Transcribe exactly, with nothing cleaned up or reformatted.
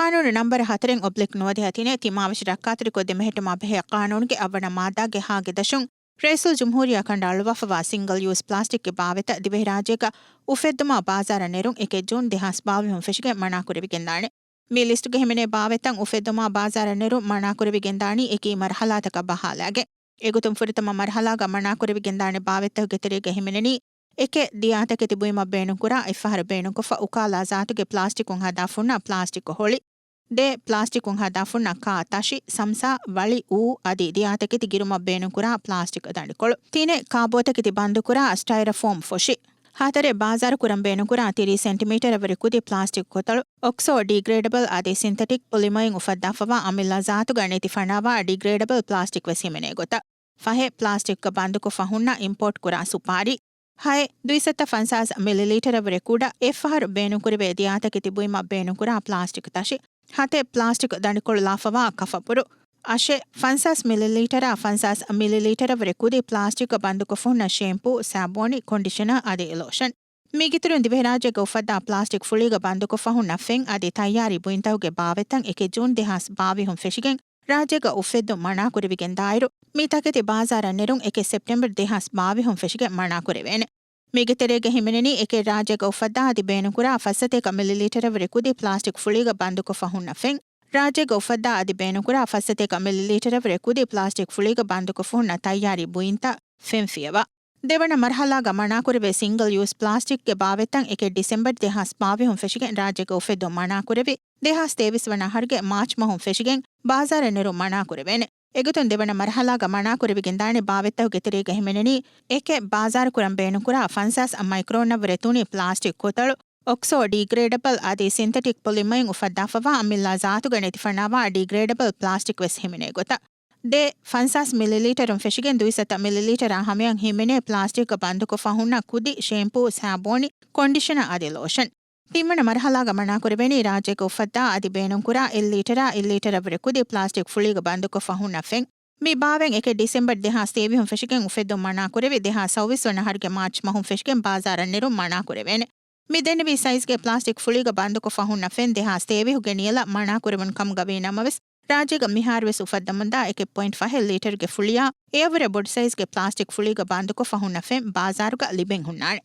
ޤާނޫނު ނަންބަރު ހަތަރެއް އޮބްލިކް ނުވަދިހަ ތިނެއް ތިމާވެށި ރައްކާތެރިކޮށްދޭ މެހެއްޓުމާ ބެހޭ ޤާނޫނުގެ އަށްވަނަ މާއްދާގެ ހާގެ ދަށުން، ރައީސުލްޖުމްހޫރިއްޔާ ކަނޑައަޅުއްވާފަވާ ސިންގަލް ޔޫސް ޕްލާސްޓިކްގެ ބާވަތަށް ދިވެހިރާއްޖޭގަ އުފެއްދުމާ ބާޒާރަށް ނެރުން އެކެއް ޖޫން ދެހާސް ބާވީސް ފެށިގެން މަނާކުރެވިގެންދާނެ. މި ލިސްޓުގަ ހިމެނޭ ބާވަތްތައް އުފެއްދުމާ ބާޒާރަށް ނެރުން މަނާކުރެވިގެންދާނީ އެކީ މަރުހަލާތަކަށް ބަހާލާގެން. އެގޮތުން ފުރަތަމަ މަރުހަލާގަ މަނާކުރެވިގެންދާނެ ބާވަތްތަކުގެ ތެރޭގަ ހިމެނެނީ، އެކެއް، ދިޔާތަކެތި ބުއިމަށް ބޭނުންކުރާ އެއްފަހަރު ބޭނުންކޮށްފަ އުކާލާ ޒާތުގެ ޕްލާސްޓިކުން ހަދާ ފުންނަ ޕްލާސްޓިކު ހޮޅި. ދެ، ޕްލާސްޓިކުން ހަދާ ފުންނަ ކާ ތަށި، ސަމްސާ، ވަޅި، އޫ އަދި ދިޔާތަކެތި ގިރުމަށް ބޭނުންކުރާ ޕްލާސްޓިކް ދަނޑިކޮޅު. ތިނެއް، ކާބޯތަކެތި ބަންދުކުރާ ސްޓައިރަފޯމް ފޮށި. ހަތަރެއް، ބާޒާރު ކުރަން ބޭނުންކުރާ ތިރީސް ސެންޓިމީޓަރަށް ވުރެ ކުދި ޕްލާސްޓިކް ކޮތަޅު، އޮކްސޯ ޑީގްރޭޑަބަލް އަދި ސިންތެޓިކް ޕޮލިމައިން އުފައްދާފަވާ އަމިއްލަ ޒާތުގަ ނެތި ފަނޑާވާ ޑީގްރޭޑަބަލް ޕްލާސްޓިކް ވެސް ހިމެނޭ ގޮތަށް. ފަހެއް، ޕްލާސްޓިކްގަ ބަންދުކޮށްފަ ހުންނަ އިމްޕޯޓް ކުރާ ސުޕާރީ. ހައެއް، ދުއިސައްތަ ފަންސާސް މިލިލީޓަރަށް ވުރެ ކުޑަ އެއްފަހަރު ބޭނުންކުރެވޭ ދިޔާތަކެތި ބުއިމަށް ބޭނުންކުރާ ޕްލާސްޓިކް ތަށި. ހަތެއް، ޕްލާސްޓިކް ދަނޑިކޮޅު ލާފަވާ ކަފަބުރު. އަށެއް، ފަންސާސް މިލިލީޓަރާ ފަންސާސް މިލިލީޓަރަށް ވުރެ ކުދި ޕްލާސްޓިކްގަ ބަންދުކޮށްފަ ހުންނަ ޝޭމްޕޫ، ސާބޯނި، ކޮންޑިޝަނަރ އަދި ލޯޝަން. މީގެތެރެއިން ދިވެހިރާއްޖޭގަ އުފައްދާ ޕްލާސްޓިކް ފުޅީގަ ބަންދުކޮށްފަ ހުންނަ ފެން އަދި ތައްޔާރީ ބުއިންތަކުގެ ބާވަތްތައް އެކެއް ޖޫން ދެހާސް ބާވީސް ފެށިގެން ރާއްޖޭގަ އުފެއްދުން މަނާކުރެވިގެންދާއިރު، މި ތަކެތި ބާޒާރަށް ނެރުން އެކެއް ސެޕްޓެމްބަރް ދެހާސް ބާވީސް ފެށިގެން މަނާކުރެވޭނެ. މީގެ ތެރޭގަ ހިމެނެނީ އެކެއް ރާއްޖޭގަ އުފައްދާ އަދި ބޭނުންކުރާ ފައްސަތޭކަ މިލިލީޓަރަށް ވުރެ ކުދި ޕްލާސްޓިކް ފުޅީގަ ބަންދުކޮށްފަ ހުންނަ ފެން، ރާއްޖޭގަ އުފައްދާ އަދި ބޭނުންކުރާ ފައްސަތޭކަ މިލިލީޓަރަށް ވުރެ ކުދި ޕްލާސްޓިކް ފުޅީގަ ބަންދުކޮށްފަ ހުންނަ ތައްޔާރީ ބުއިންތައް ފެން ފިޔަވާ. ދެވަނަ މަރުހަލާގަ މަނާކުރެވޭ ސިންގަލް ޔޫސް ޕްލާސްޓިކްގެ ބާވަތްތައް އެކެއް ޑިސެމްބަރް ދެހާސް ބާވީސް ފެށިގެން ރާއްޖޭގަ އުފެއްދުން މަނާކުރެވި، ދެހާސް ތޭވީސް ވަނަ އަހަރުގެ މާޗް މަހުން ފެށިގެން ބާޒާރަށް ނެރުން މަނާކުރެވޭނެ. އެގޮތުން ދެވަނަ މަރުހަލާގަ މަނާކުރެވިގެންދާނެ ބާވަތްތަކުގެ ތެރޭގަ ހިމެނެނީ، އެކެއް، ބާޒާރު ކުރަން ބޭނުންކުރާ ފަންސާސް މައިކްރޯނަށް ވުރެ ތުނި ޕްލާސްޓިކް ކޮތަޅު، އޮކްސޯ ޑީގްރޭޑަބަލް އަދި ސިންތެޓިކް ޕޮލިމައިން އުފައްދާފަވާ އަމިއްލަ ޒާތުގަ ނެތި ފަނޑާވާ ޑީގްރޭޑަބަލް ޕްލާސްޓިކް ވެސް ހިމެނޭ ގޮތަށް. ދެ، ފަންސާސް މިލިލީޓަރުން ފެށިގެން ދުއިސައްތަ މިލިލީޓަރާ ހަމަޔަށް ހިމެނޭ ޕްލާސްޓިކްގަ ބަންދުކޮށްފަ ހުންނަ ކުދި ޝޭމްޕޫ، ސާބޯނި، ކޮންޑިޝަނަރ އަދި ލޯޝަން. ތިންވަނަ މަރުހަލާގަ މަނާކުރެވޭނީ ރާއްޖޭގަ އުފައްދާ އަދި ބޭނުންކުރާ އެއް ލީޓަރާ އެއް ލީޓަރަށްވުރެ ކުދި ޕްލާސްޓިކް ފުޅީގަ ބަންދުކޮށްފަ ހުންނަ ފެން. މި ބާވަތް އެކެއް ޑިސެމްބަރް ދެހާސް ތޭވީސް ފެށިގެން އުފެއްދުން މަނާކުރެވި، ދެހާސް ސައުވީސް ވަނަ އަހަރުގެ މާޗް މަހުން ފެށިގެން ބާޒާރަށް ނެރުން މަނާކުރެވޭނެ. މި ދެންނެވި ސައިޒްގެ ޕްލާސްޓިކް ފުޅީގަ ބަންދުކޮށްފަ ހުންނަ ފެން ދެހާސް ތޭވީސްގެ ނިޔަލަށް މަނާކުރެވުނު ކަމުގަ ވީ ނަމަވެސް، ރާއްޖޭގަ މިހާރުވެސް އުފައްދަމުންދާ އެކެއް ޕޮއިންޓް ފަހެއް ލީޓަރުގެ ފުޅިއާ އެއަށްވުރެ ބޮޑު ސައިޒްގެ ޕްލާސްޓިކް ފުޅީގަ ބަންދުކޮށްފަ ހުންނަ ފެން ބާޒާރުގަ ލިބެން ހުންނާނެ.